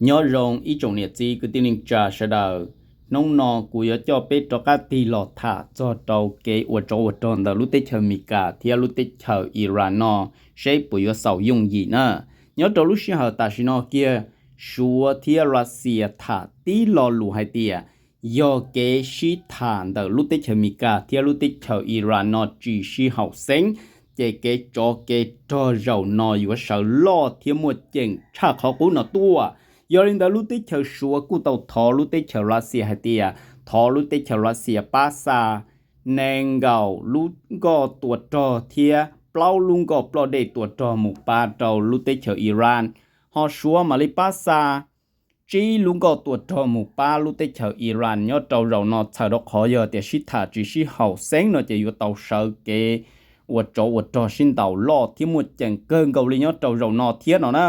Nyob zoo ib tsoom niam txiv kwv tij neej tsa sawv daws, hnub no kuv yuav coj peb rov qab tig los tham txog rau kev ua tsov ua rog ntawm lub teb chaws Amelikas thiab lub teb chaws Iran no, seb puas yuav xaus yooj yim na. Nyob rau lub sij hawm tam sim no kiag, Suav thiab Russia tham tib lo lus hais tias yog kev sib tham ntawm lub teb chaws Amelikas thiab lub teb chaws Iran no tsis sib haum xeeb, ces kev tsov kev rog zaum no yuav sawv loj thiab muaj ceem tshaj qhov qub no tuaj. Yog li ntawd lub teb chaws Suav kuj tau thov lub teb chaws Russia hais tias thov lub teb chaws Russia pab xa nees nkaum lub nkoj tua rog thiab plaub lub nkoj ploj dej tua rog mus pab rau lub teb chaws Iran, ho Suav mam li pab xa tsib lub nkoj tua rog mus pab lub teb chaws Iran nyob rau zaum no, txhawm rau qhov yog tias sib tham tsis sib haum xeeb no ces yuav tau sawv kev ua tsov ua rog sib ntaus loj thiab muaj ceem kawg nkaus li nyob rau zaum no thiab no na.